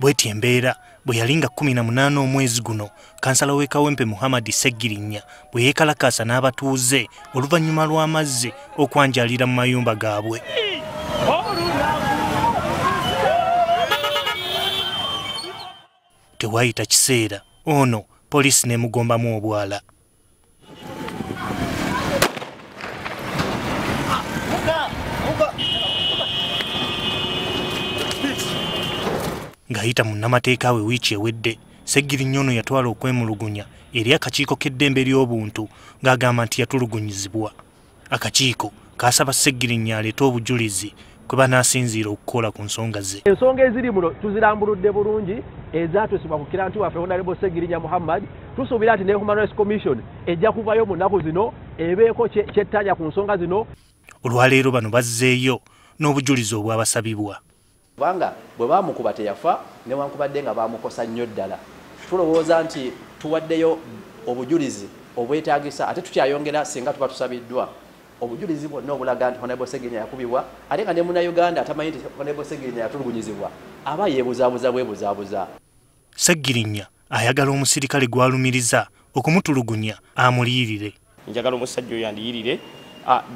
Bw'etyo embeera bwe yali nga 18 omwezi guno, kansala w'e Kawempe Muhammad Ssegirinya bwe yeekalakaasa n'abatuuze oluvannyuma lw'amazzi okwanjalira mu mayumba gaabwe. Tewaayita kiseera ono poliisi n'emugombamu obwala. Ng'ayita munnamateeka we wiiki ewedde, Ssegirinya ono yatwala okwemulugunya eri akakiiko k'eddembe ly'obuntu ng'agamba nti yatulugunyizibwa. Akakiiko kaasaba Ssegirinya aleete obujulizi kwe banaasinziira okukola ku nsonga ze. Ensonga eziri muno tuzirambuludde bulungi ezaatuusibwa ku kiranti waffe Honorable Ssegirinya Muhammad. Tusuubira nti ne Human Rights Commission ejja kuvayo mu nnaku zino ebeeko kyettanya ku nsonga zino. Olwaleero bano bazzeeyo n'obujulizi obwabasabibwa. Kubanga bwe baamukuba teyafa, newankubadde nga baamukosa nnyo ddala. Tulowooza nti tuwaddeyo obujulizi obwetaagisa, ate tukyayongera singa tuba tusabiddwa obujulizi bwonna obulaga nti Honorable Ssegirinya yakubibwa, ate nga ne Munnayuganda atamanyi nti Honorable Ssegirinya yatulugunyizibwa aba yeebuzaabuza bwebuzaabuza. Ssegirinya ayagala omusirikale gw'alumiriza okumutulugunya amuliyirire. Njagala omusajja oyo andiyirire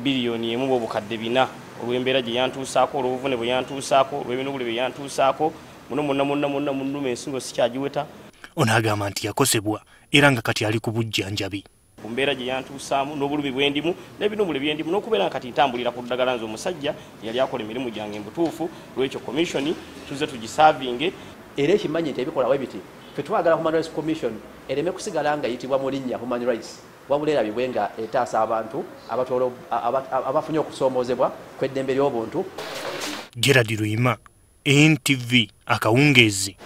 biliyoni 1 obukadde 4 olw'embeera gye yantuusaako, olw'obuvune bwe yantuusaako, olw'ebinugule bye yantuusaako, muno mwonna mwonna mwonna munnuma ensingo sikyagiweta. Ono agamba nti yakosebwa era nga kati ali ku bujjanjabi. Ku mbeera gye yantuusaamu n'obulumi bwe ndimu n'ebinugule bye ndimu n'okubeera nga kati ntambulira ku ddagala, nze omusajja yali akola emirimu gyange mbutuufu. Lwekyo commission tuzze tugisaavinge. Era ekimanyi nti ebikola bwe biti, ffe twagala Human Rights Commission ereme kusigala nga eyitibwa mu linnya Human Rights, wabula erabibwe nga etaasa abantu abafunye okusoomoozebwa kw'eddembe ly'obuntu. Gerald Luyima, NTV, akawungeezi.